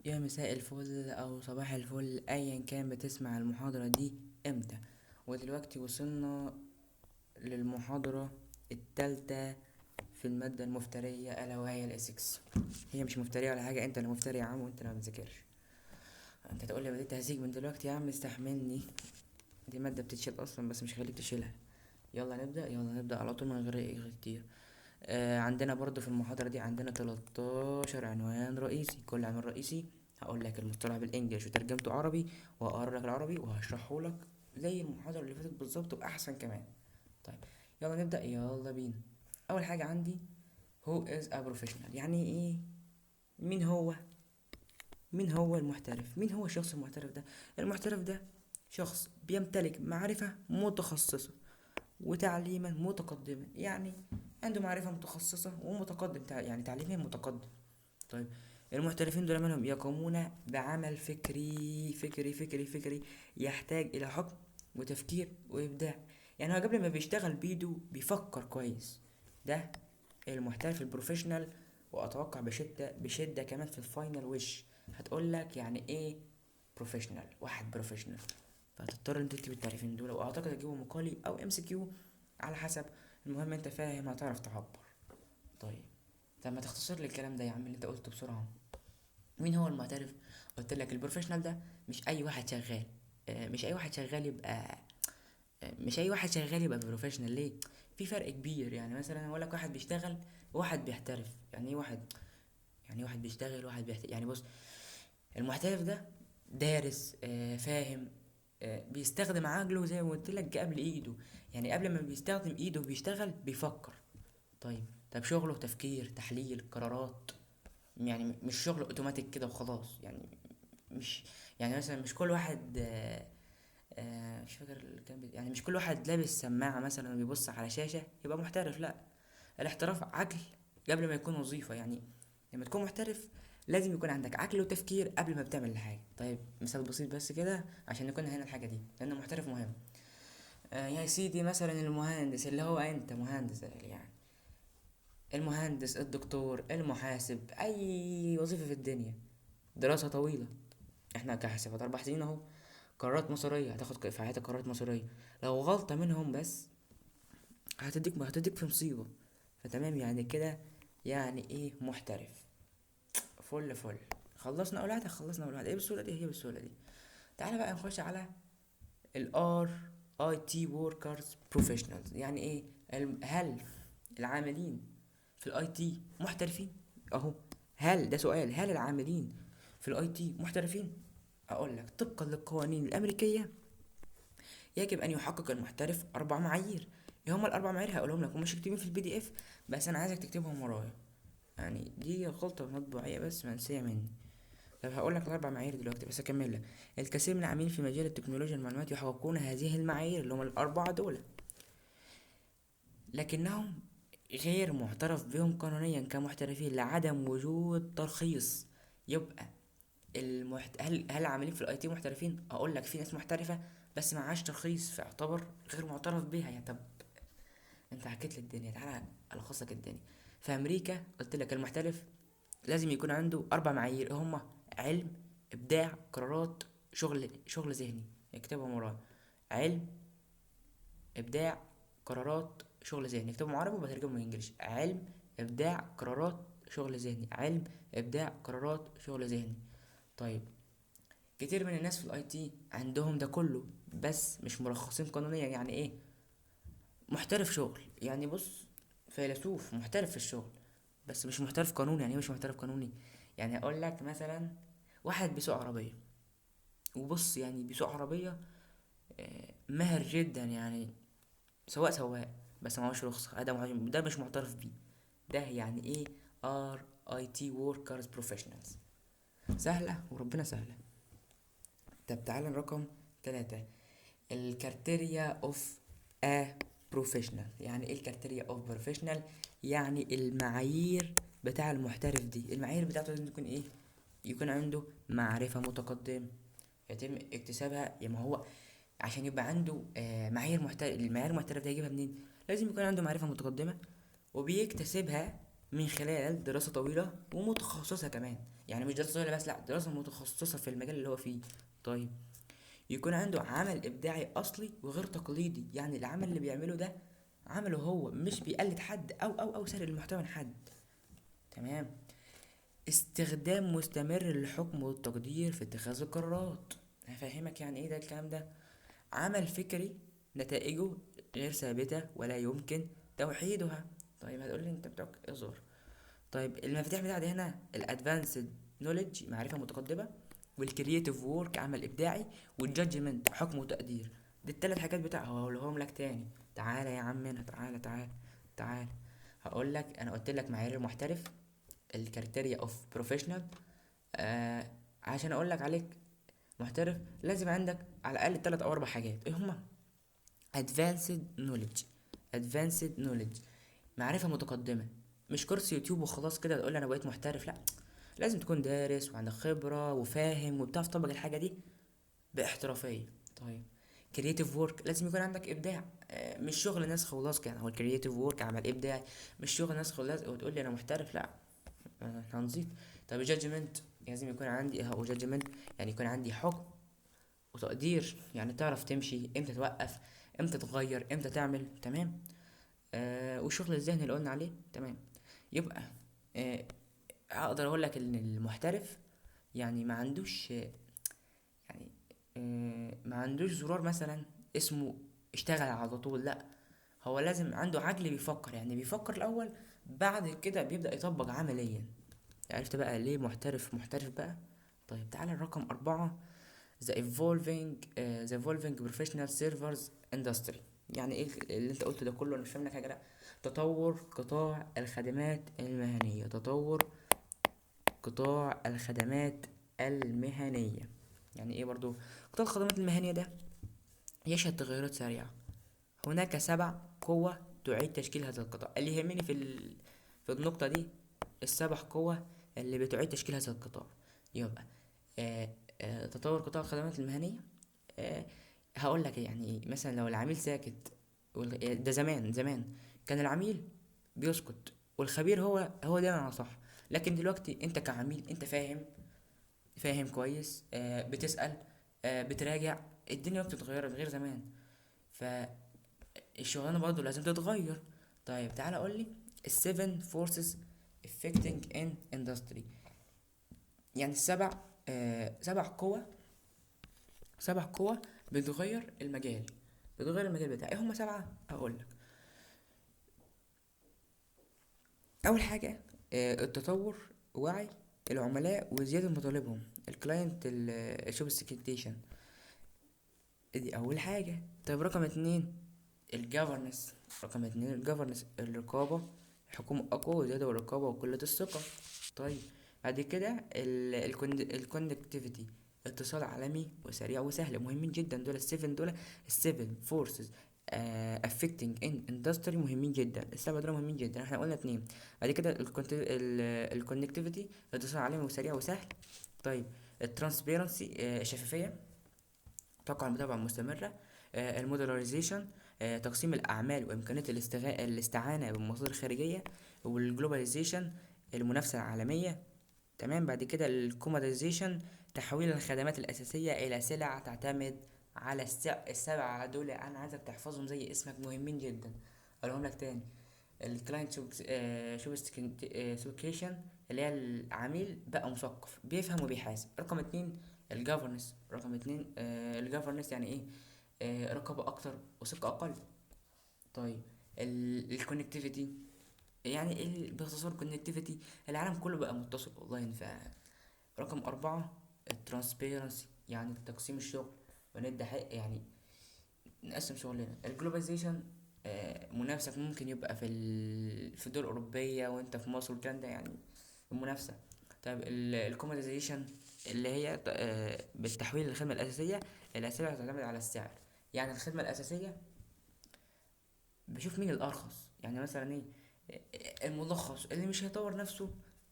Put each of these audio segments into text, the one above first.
يا مساء الفل او صباح الفل، ايا كان بتسمع المحاضرة دي امتى. ودلوقتي وصلنا للمحاضرة التالتة في المادة المفترية، الا وهي ال ethics. هي مش مفترية ولا حاجة، انت اللي مفتري يا عم، وانت اللي ما بتذاكرش. انت تقول لي بديت تهزيج من دلوقتي يا عم، استحملني، دي مادة بتتشيل اصلا بس مش هخليك تشيلها. يلا نبدأ، يلا نبدأ على طول من غير اي كتير. عندنا برضو في المحاضرة دي عندنا 13 عنوان رئيسي. كل عنوان رئيسي هقول لك المصطلح بال English وترجمته عربي، وهقرا لك العربي وهشرحه لك زي المحاضرة اللي فاتت بالظبط واحسن كمان. طيب يلا نبدأ، يلا بينا. اول حاجة عندي who is a professional. يعني ايه؟ مين هو؟ مين هو المحترف؟ مين هو الشخص المحترف ده؟ المحترف ده شخص بيمتلك معرفة متخصصة وتعليما متقدما، يعني عنده معرفة متخصصة ومتقدم، يعني تعليميا متقدم. طيب المحترفين دول مالهم؟ يقومون بعمل فكري فكري فكري فكري يحتاج إلى حكم وتفكير وإبداع. يعني هو قبل ما بيشتغل بيده بيفكر كويس. ده المحترف ال professional. وأتوقع بشدة كمان في ال final وش هتقول لك يعني إيه professional، واحد professional. فهتضطر انت تكتب التعريفين دول، واعتقد هتجيبهم مقالي او MCQ على حسب. المهم انت فاهم هتعرف تعبر. طيب طب ما تختصر لي الكلام ده يا عم اللي انت قلته بسرعه. مين هو المحترف؟ قلت لك ال professional ده مش اي واحد شغال، مش اي واحد شغال يبقى، مش اي واحد شغال يبقى professional. ليه؟ في فرق كبير. يعني مثلا اقول لك واحد بيشتغل وواحد بيحترف. يعني ايه واحد؟ يعني واحد بيشتغل وواحد بيحترف. يعني بص، المحترف ده دارس، فاهم، بيستخدم عقله زي ما قلت لك قبل ايده. يعني قبل ما بيستخدم ايده بيشتغل بيفكر. طيب شغله تفكير، تحليل، قرارات، يعني مش شغل اوتوماتيك كده وخلاص. يعني مش، يعني مثلا مش كل واحد، مش فاكر اللي كان يعني مش كل واحد لابس سماعة مثلا وبيبص على شاشة يبقى محترف. لا، الاحتراف عقل قبل ما يكون وظيفة. يعني لما تكون محترف لازم يكون عندك عقل وتفكير قبل ما بتعمل الحاجة. طيب مثال بسيط بس كده عشان نكون هنا الحاجة دي، لأن المحترف مهم. يا سيدي مثلا المهندس اللي هو أنت مهندس، يعني المهندس، الدكتور، المحاسب، أي وظيفة في الدنيا دراسة طويلة. احنا كحاسبات 4 سنين اهو، قرارات مصيرية هتاخد في حياتك، قرارات مصيرية لو غلطة منهم بس هتديك في مصيبة. فتمام، يعني كده يعني ايه محترف. فل فل. خلصنا اول واحدة، خلصنا اول واحدة. ايه بالسهولة دي؟ هي بالسهولة دي. تعالى بقى نخش على ال R IT workers professionals. يعني ايه؟ هل العاملين في ال IT محترفين؟ اهو، هل ده سؤال، هل العاملين في ال IT محترفين؟ اقول لك طبقا للقوانين الامريكية يجب ان يحقق المحترف 4 معايير. ايه هما الاربع معايير؟ هقولهم لك، ومش مكتوبين في ال PDF، بس انا عايزك تكتبهم ورايا. يعني دي غلطة مطبوعية بس منسية مني. طب هقول لك الاربع معايير دلوقتي بس اكمل لك. الكثير من العاملين في مجال التكنولوجيا المعلومات يحققون هذه المعايير اللي هم الاربعة دول، لكنهم غير معترف بهم قانونيا كمحترفين لعدم وجود ترخيص. يبقى هل العاملين في ال IT محترفين؟ اقول لك في ناس محترفه بس معهاش ترخيص، فيعتبر غير معترف بيها. يا طب انت حكيت لي الدنيا، تعالى الخص لك الدنيا. في امريكا قلت لك المحترف لازم يكون عنده 4 معايير، ايه هما؟ علم، ابداع، قرارات، شغل ذهني. اكتبهم ورايا: علم، ابداع، قرارات، شغل ذهني. اكتبهم عربي وبترجمهم انجليش. علم، ابداع، قرارات، شغل ذهني. علم، ابداع، قرارات، شغل ذهني. طيب كتير من الناس في ال IT عندهم ده كله بس مش مرخصين قانونيا. يعني ايه محترف شغل؟ يعني بص، فيلسوف محترف في الشغل بس مش محترف قانوني. يعني ايه مش محترف قانوني؟ يعني اقول لك مثلا واحد بيسوق عربيه، وبص يعني بيسوق عربيه، ماهر جدا، يعني سواق بس معهوش رخصه، ده مش معترف بيه. ده يعني ايه ار اي تي وركرز بروفيشنالز. سهله وربنا سهله. طب تعالى رقم 3، ال criteria of a professional. يعني ايه ال criteria of professional؟ يعني المعايير بتاع المحترف دي، المعايير بتاعته لازم تكون ايه؟ يكون عنده معرفة متقدمة يتم اكتسابها. يا ما هو عشان يبقى عنده، معايير محترف، المعايير المحترف ده يجيبها منين؟ لازم يكون عنده معرفة متقدمة وبيكتسبها من خلال دراسة طويلة ومتخصصة كمان، يعني مش دراسة طويلة بس، لا دراسة متخصصة في المجال اللي هو فيه. طيب يكون عنده عمل إبداعي أصلي وغير تقليدي، يعني العمل اللي بيعمله ده عمله هو، مش بيقلد حد أو سرق المحتوى من حد. تمام. استخدام مستمر للحكم والتقدير في اتخاذ القرارات. هفهمك يعني ايه ده الكلام ده. عمل فكري نتائجه غير ثابتة ولا يمكن توحيدها. طيب هتقول لي انت بتوع اهزار. طيب المفاتيح بتاعتي هنا ال advanced knowledge معرفة متقدمة، وال creative work عمل ابداعي، وال judgment حكم وتقدير. دي التلات حاجات بتاعها. هقولهم لك تاني. تعالى يا عمنا، تعالى تعالى تعالى. هقول لك، انا قلت لك معايير المحترف، ال criteria of professional. عشان اقول لك عليك محترف لازم عندك على الاقل 3 او 4 حاجات. ايه هما؟ advanced knowledge. advanced knowledge معرفة متقدمة، مش كورس يوتيوب وخلاص كده تقول انا بقيت محترف، لا لازم تكون دارس وعندك خبرة وفاهم وبتعرف تطبق الحاجة دي باحترافية. طيب creative work لازم يكون عندك ابداع، مش شغل ناس خلاص كده. هو ال creative work عمل ابداعي، مش شغل ناس خلاص وتقول لي انا محترف، لا احنا هنزيد. طب judgment لازم يكون عندي، هو judgment يعني يكون عندي حكم وتقدير، يعني تعرف تمشي امتى، توقف امتى، تغير امتى، تعمل. تمام. والشغل الذهني اللي قلنا عليه. تمام. يبقى اقدر اقول لك ان المحترف يعني ما عندوش، يعني ما عندوش زرار مثلا اسمه اشتغل على طول، لا هو لازم عنده عقل بيفكر، يعني بيفكر الاول بعد كده بيبدأ يطبق عمليا. عرفت بقى ليه محترف محترف بقى؟ طيب تعالى الرقم 4، the evolving professional servers industry. يعني ايه اللي انت قلته ده كله؟ انا مش فاهم لك حاجة. لا، تطور قطاع الخدمات المهنية. تطور قطاع الخدمات المهنية يعني ايه برضو؟ قطاع الخدمات المهنية ده يشهد تغيرات سريعة. هناك 7 قوة تعيد تشكيل هذا القطاع. اللي يهمني في النقطة دي ال7 قوة اللي بتعيد تشكيل هذا القطاع. يبقى تطور قطاع الخدمات المهنية. هقول لك يعني ايه. مثلا لو العميل ساكت، ده زمان كان العميل بيسكت والخبير هو دايما على صح، لكن دلوقتي انت كعميل انت فاهم كويس، بتسأل، بتراجع. الدنيا بتتغير غير زمان، فالشغلانه برضو لازم تتغير. طيب تعالى قول لي 7 forces affecting in industry، يعني سبع قوة، 7 قوة بتغير المجال، بتغير المجال بتاعي. ايه هما 7؟ هقول لك. اول حاجة، التطور، وعي العملاء وزيادة مطالبهم، ال client sophistication، دي اول حاجة. طيب رقم 2 ال governance. رقم 2 ال governance، الرقابة، حكومة اقوى وزيادة الرقابة وقلة الثقة. طيب بعد كده ال connectivity، اتصال عالمي وسريع وسهل، مهمين جدا دول ال seven، دول ال seven forces affecting in industry مهمين جدا، ال7 دول مهمين جدا. احنا قلنا 2. بعد كده ال connectivity، اتصال عالمي وسريع وسهل. طيب ال transparency، شفافية، طاقة المتابعة المستمرة، ال modularization، تقسيم الأعمال وإمكانية الاستعانة بالمصادر الخارجية، وال globalization المنافسة العالمية. تمام. بعد كده ال commoditization، تحويل الخدمات الأساسية إلى سلع تعتمد على ال7 دول. أنا عايزك تحفظهم زي اسمك، مهمين جدا. أقولهم لك تاني. ال client sophistication اللي هي العميل بقى مثقف بيفهم وبيحاسب. رقم 2 ال governance. رقم 2، ال governance يعني ايه؟ رقابة اكتر وثقة اقل. طيب ال connectivity يعني ايه باختصار؟ connectivity العالم كله بقى متصل اونلاين. ف رقم 4 ال transparency، يعني تقسيم الشغل وندي حق، يعني نقسم شغلنا. ال globalization، منافسك ممكن يبقى في الدول الأوروبية وانت في مصر والكلام ده، يعني المنافسة. طيب ال commoditization اللي هي بالتحويل للخدمة الأساسية، الأساسية هتعتمد على السعر. يعني الخدمة الأساسية بشوف مين الأرخص، يعني مثلا إيه، الملخص اللي مش هيطور نفسه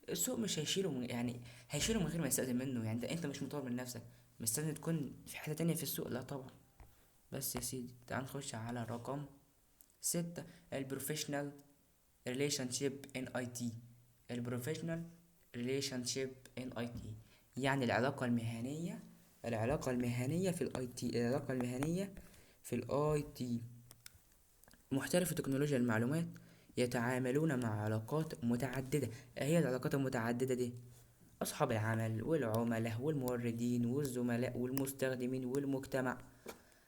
السوق مش هيشيله من، يعني هيشيله من غير ما يستأذن منه. يعني انت مش مطور من نفسك، مستني تكون في حتة تانية في السوق، لا طبعا. بس يا سيدي تعال نخش على رقم 6، ال professional relationship in IT. ال professional relationship in IT، يعني العلاقة المهنية، العلاقة المهنية في ال IT، العلاقة المهنية في ال IT. محترف تكنولوجيا المعلومات يتعاملون مع علاقات متعددة. ايه هي العلاقات المتعددة دي؟ أصحاب العمل والعملاء والموردين والزملاء والمستخدمين والمجتمع.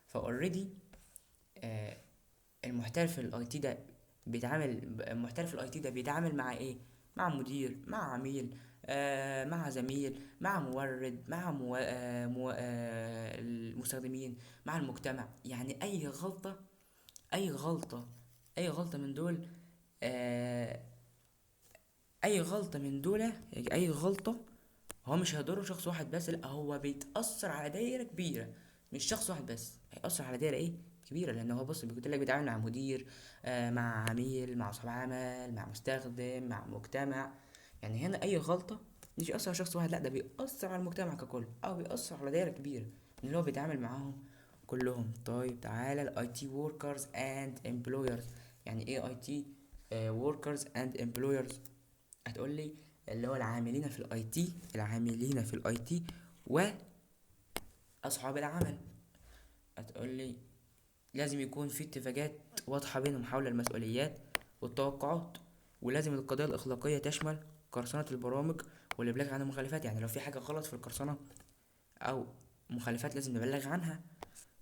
ف already المحترف ال IT ده بيتعامل، المحترف ال IT ده بيتعامل مع ايه؟ مع مدير، مع عميل، مع زميل، مع مورد، مع مو... آه مو... آه المستخدمين، مع المجتمع. يعني اي غلطة، اي غلطة، اي غلطة من دول، اي غلطة من دول، يعني اي غلطة هو مش هيضر شخص واحد بس، لا هو بيتأثر على دايرة كبيرة، مش شخص واحد بس، هيأثر على دايرة ايه؟ كبيرة. لأن هو بص بيقول لك بيتعامل مع مدير، مع عميل، مع صاحب عمل، مع مستخدم، مع مجتمع. يعني هنا أي غلطة مش بيأثر على شخص واحد، لا ده بيأثر على المجتمع ككل، أو بيأثر على دايرة كبيرة من اللي هو بيتعامل معاهم كلهم. طيب تعالى ال IT workers and employers. يعني ايه IT workers and employers؟ هتقول لي اللي هو العاملين في ال IT، العاملين في ال IT واصحاب العمل. هتقول لي لازم يكون في اتفاقات واضحة بينهم حول المسؤوليات والتوقعات، ولازم القضايا الأخلاقية تشمل قرصنة البرامج والإبلاغ عن المخالفات. يعني لو في حاجة غلط في القرصنة أو مخالفات لازم نبلغ عنها،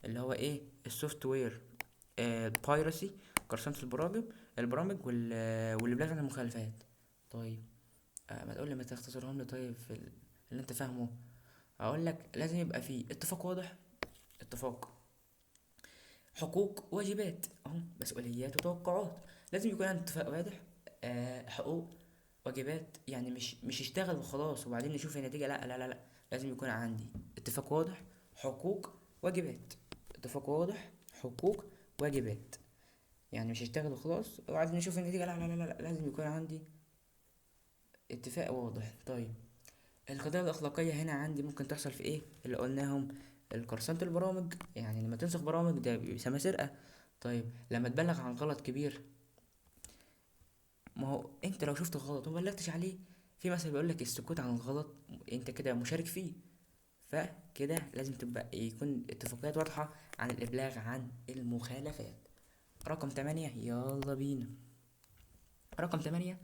اللي هو إيه؟ ال software piracy، قرصنة البرامج والإبلاغ عن المخالفات. طيب ما تقول لي، ما تختصرهم لي طيب في اللي انت فاهمه. اقول لك لازم يبقى فيه اتفاق واضح، اتفاق، حقوق واجبات اهو، مسؤوليات وتوقعات. لازم يكون عندي اتفاق واضح، حقوق واجبات، يعني مش اشتغل وخلاص وبعدين نشوف النتيجة، لا لا لا لا، لازم يكون عندي اتفاق واضح، حقوق واجبات، اتفاق واضح، حقوق واجبات. يعني مش اشتغل وخلاص وبعدين نشوف النتيجة، لا لا لا لا، لازم يكون عندي اتفاق واضح. طيب القضايا الأخلاقية هنا عندي ممكن تحصل في إيه؟ اللي قلناهم، القرصنة البرامج، يعني لما تنسخ برامج ده بيسمى سرقة. طيب لما تبلغ عن غلط كبير، ما هو انت لو شفت غلط وما بلغتش عليه، في مثل بيقول لك السكوت عن الغلط انت كده مشارك فيه. فكده لازم تبقى يكون اتفاقيات واضحة عن الإبلاغ عن المخالفات. رقم 8، يلا بينا. رقم 8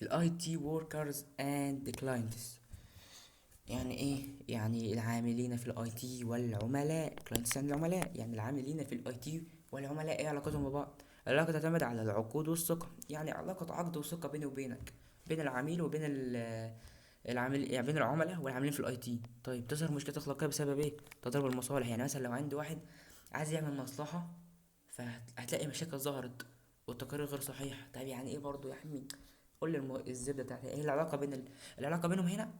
ال IT workers and clients. يعني ايه؟ يعني العاملين في ال IT والعملاء، clients يعني العملاء، يعني العاملين في ال IT والعملاء ايه علاقتهم ببعض؟ العلاقة تعتمد على العقود والثقة، يعني علاقة عقد وثقة بيني وبينك، بين العميل وبين العامل، يعني بين العملاء والعاملين في ال IT. طيب تظهر مشكلة أخلاقية بسبب ايه؟ تضارب المصالح. يعني مثلا لو عندي واحد عايز يعمل مصلحة، فهتلاقي مشاكل ظهرت والتقارير غير صحيحة. طيب يعني ايه برضو يا حمي؟ قول لي الزبدة بتاعتها ايه؟ العلاقة بين العلاقة بينهم هنا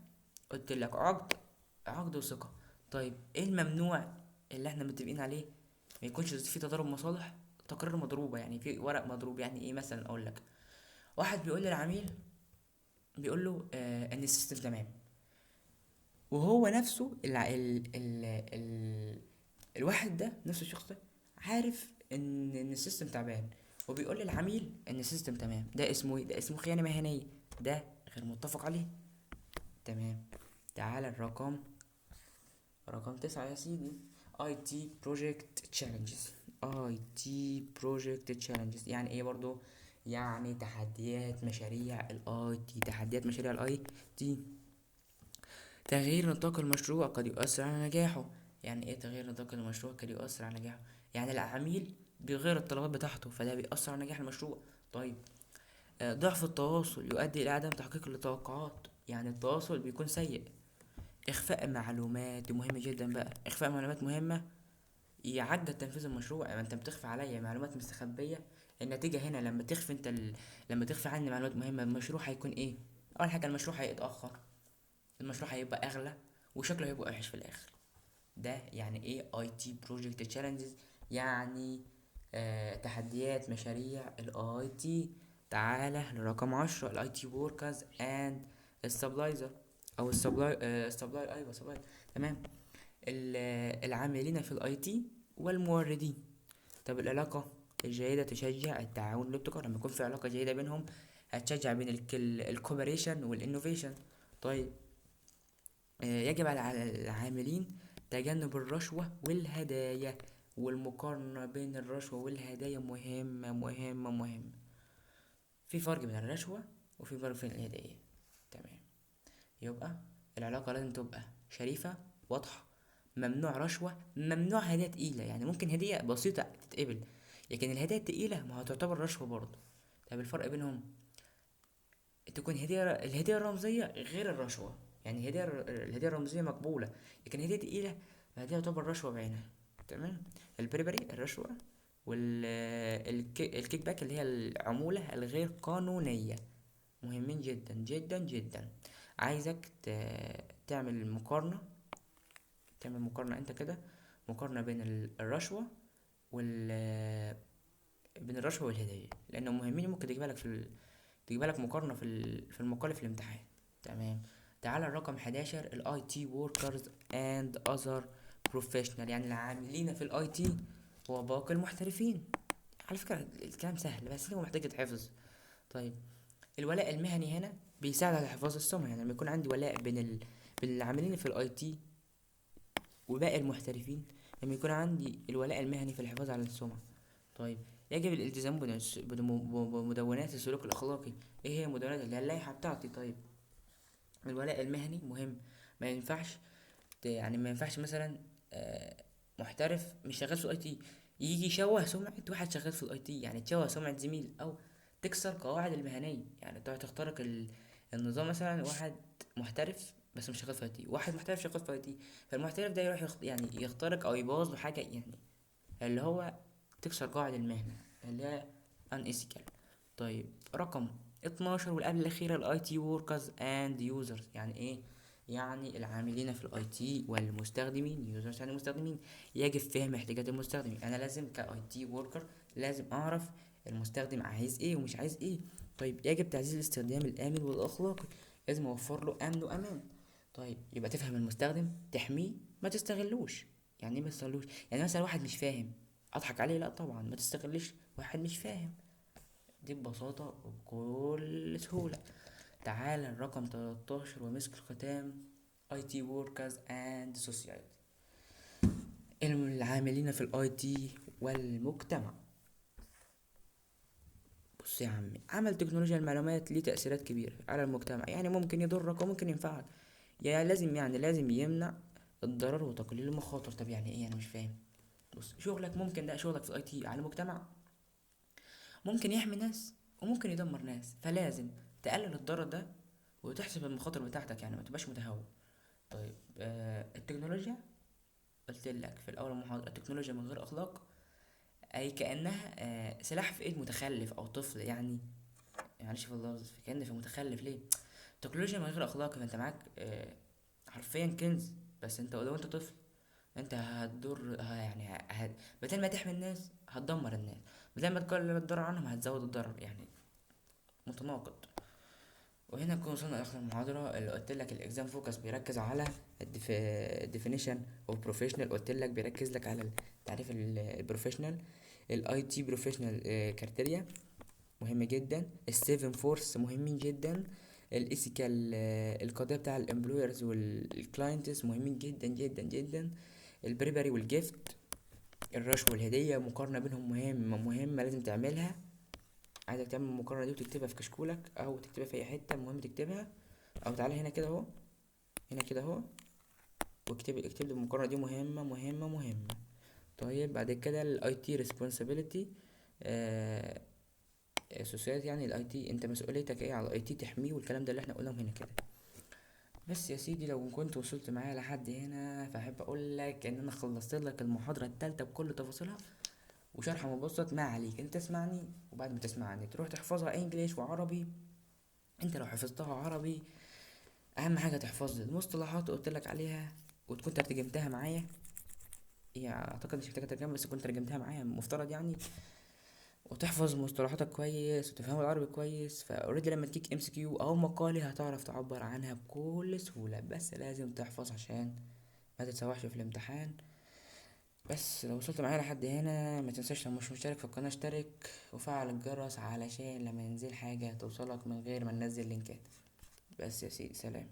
قلت لك عقد وثقة. طيب ايه الممنوع اللي احنا متفقين عليه؟ ما يكونش في تضارب مصالح، تقارير مضروبة، يعني في ورق مضروب. يعني ايه مثلا؟ اقول لك واحد بيقول للعميل، بيقول له ان ال system تمام، وهو نفسه الواحد ده نفس الشخص ده عارف ان ال system تعبان، وبيقول للعميل ان ال system تمام. ده اسمه ايه؟ ده اسمه خيانة مهنية، ده غير متفق عليه. تمام. تعالى الرقم رقم 9 يا سيدي، IT project challenges. IT project challenges يعني ايه برضو؟ يعني تحديات مشاريع ال IT، تحديات مشاريع ال IT. تغيير نطاق المشروع قد يؤثر على نجاحه. يعني ايه تغيير نطاق المشروع قد يؤثر على نجاحه؟ يعني العميل بيغير الطلبات بتاعته، فده بيأثر على نجاح المشروع. طيب ضعف التواصل يؤدي إلى عدم تحقيق التوقعات، يعني التواصل بيكون سيء. إخفاء معلومات مهمة جدا بقى، إخفاء معلومات مهمة يعجل تنفيذ المشروع. يعني أنت بتخفي عليا معلومات مستخبية، النتيجة هنا لما تخفي أنت لما تخفي عني معلومات مهمة، المشروع هيكون إيه؟ أول حاجة المشروع هيتأخر، المشروع هيبقى أغلى، وشكله هيبقى وحش في الآخر. ده يعني إيه IT project challenges؟ يعني تحديات مشاريع ال IT. تعالى لرقم 10، ال IT workers and suppliers أو السبلاي، أيوة سبلاي. تمام. العاملين في ال IT والموردين. طب العلاقة الجيدة تشجع التعاون والابتكار، لما يكون في علاقة جيدة بينهم هتشجع بين ال cooperation وال innovation. طيب يجب على العاملين تجنب الرشوة والهدايا، والمقارنة بين الرشوة والهدايا مهمة مهمة مهمة. في فرق بين الرشوة وفي فرق بين الهدايا. تمام، يبقى العلاقة لازم تبقى شريفة واضحة، ممنوع رشوة، ممنوع هدية تقيلة. يعني ممكن هدية بسيطة تتقبل، لكن الهدية التقيلة ما هتعتبر رشوة برضه. طب الفرق بينهم تكون الهدية الرمزية غير الرشوة. يعني الهدية الرمزية مقبولة، لكن هدية تقيلة فدي تعتبر رشوة بعينها. تمام، ال bribery الرشوة، وال kickback اللي هي العمولة الغير قانونية، مهمين جدا جدا جدا. عايزك تعمل مقارنة، تعمل مقارنة انت كده، مقارنة بين الرشوة وال بين الرشوة والهدية، لأنهم مهمين، ممكن تجيبها لك في تجيبها لك مقارنة في في المقالة في الامتحان. تمام، تعالى الرقم 11، ال IT workers and other professional، يعني العاملين في ال IT وباقي المحترفين. على فكرة الكلام سهل بس هو محتاج يتحفظ. طيب الولاء المهني هنا بيساعد على حفاظ السمعة، يعني لما يكون عندي ولاء بين العاملين في ال IT وباقي المحترفين، لما يكون عندي الولاء المهني في الحفاظ على السمعة. طيب يجب الالتزام بمدونات السلوك الأخلاقي. ايه هي مدونات؟ اللي هي اللائحة بتاعتي. طيب الولاء المهني مهم، ما ينفعش يعني ما ينفعش مثلا، محترف مش شغال في ال IT يجي يشوه سمعة واحد شغال في ال IT، يعني تشوه سمعة زميل او تكسر قواعد المهنية. يعني تقعد تخترق النظام، مثلا واحد محترف بس مش شغال في IT، واحد محترف شغال في IT، فالمحترف ده يروح يخترق او يبوظ له حاجة، يعني اللي هو تكسر قواعد المهنة اللي هي unethical. طيب رقم 12 والقبل الأخيرة ال IT workers and users. يعني إيه؟ يعني العاملين في ال IT والمستخدمين، users يعني المستخدمين. يجب فهم احتياجات المستخدم. أنا لازم ك IT worker لازم أعرف المستخدم عايز إيه ومش عايز إيه. طيب يجب تعزيز الاستخدام الآمن والأخلاقي، لازم أوفر له أمن وأمان. طيب يبقى تفهم المستخدم، تحميه، ما تستغلوش. يعني إيه ما تستغلوش؟ يعني مثلا واحد مش فاهم أضحك عليه؟ لا طبعا، ما تستغلش واحد مش فاهم. دي ببساطة وبكل سهولة. تعال الرقم 13 ومسك الختام، IT workers and society، العاملين في ال IT والمجتمع. بص يا عمي، عمل تكنولوجيا المعلومات ليه تأثيرات كبيرة على المجتمع، يعني ممكن يضرك وممكن ينفعك، يعني لازم يمنع الضرر وتقليل المخاطر. طب يعني ايه؟ انا مش فاهم. بص شغلك ممكن، ده شغلك في ال IT على المجتمع ممكن يحمي ناس وممكن يدمر ناس، فلازم تقلل الضرر ده وتحسب المخاطر بتاعتك، يعني ما تبقاش متهور. طيب التكنولوجيا قلت لك في الاول المحاضرة، التكنولوجيا من غير اخلاق اي كانها، سلاح في ايد متخلف او طفل، يعني معلش في اللفظ، كأن في متخلف. ليه؟ التكنولوجيا من غير اخلاق، فانت معاك، حرفيا كنز، بس انت لو انت طفل انت هتضر، يعني بدل ما تحمي الناس هتدمر الناس، بدل ما تقلل الضرر عنهم هتزود الضرر، يعني متناقض. وهنا نكون وصلنا لاخر المحاضرة اللي قلت لك ال exam focus بيركز على definition of professional، قلت لك بيركز لك على تعريف ال professional، ال IT professional، criteria مهم جدا، ال seven force مهمين جدا، ال ethical، القضية بتاع ال employers وال clients مهمين جدا جدا جدا، ال bribery وال gift، الرشوة والهدية، مقارنة بينهم مهمة مهمة لازم تعملها. عايزك تعمل المقارنة دي وتكتبها في كشكولك أو تكتبها في أي حتة، المهم تكتبها، أو تعالى هنا كده أهو، هنا كده أهو، اكتب لي المقارنة دي مهمة مهمة مهمة. طيب بعد كده ال IT responsibility، society، يعني ال IT انت مسؤوليتك ايه على ال IT تحميه، والكلام ده اللي احنا قلناه هنا كده. بس يا سيدي لو كنت وصلت معايا لحد هنا فاحب اقول لك ان انا خلصت لك المحاضرة التالتة بكل تفاصيلها وشرح مبسط. ما عليك انت تسمعني، وبعد ما تسمعني تروح تحفظها انجليش وعربي. انت لو حفظتها عربي اهم حاجة تحفظ المصطلحات اللي قلت لك عليها وتكون ترجمتها معايا، يعني اعتقد مش محتاجة ترجمة بس كنت ترجمتها معايا المفترض يعني، وتحفظ مصطلحاتك كويس وتفهم العربي كويس. ف already لما تجيك MCQ او مقالي هتعرف تعبر عنها بكل سهولة، بس لازم تحفظ عشان ما تتسوحش في الامتحان. بس لو وصلت معايا لحد هنا ما تنساش لو مش مشترك في القناة اشترك وفعل الجرس علشان لما ينزل حاجة توصلك من غير ما ننزل لينكات. بس يا سيدي، سلام.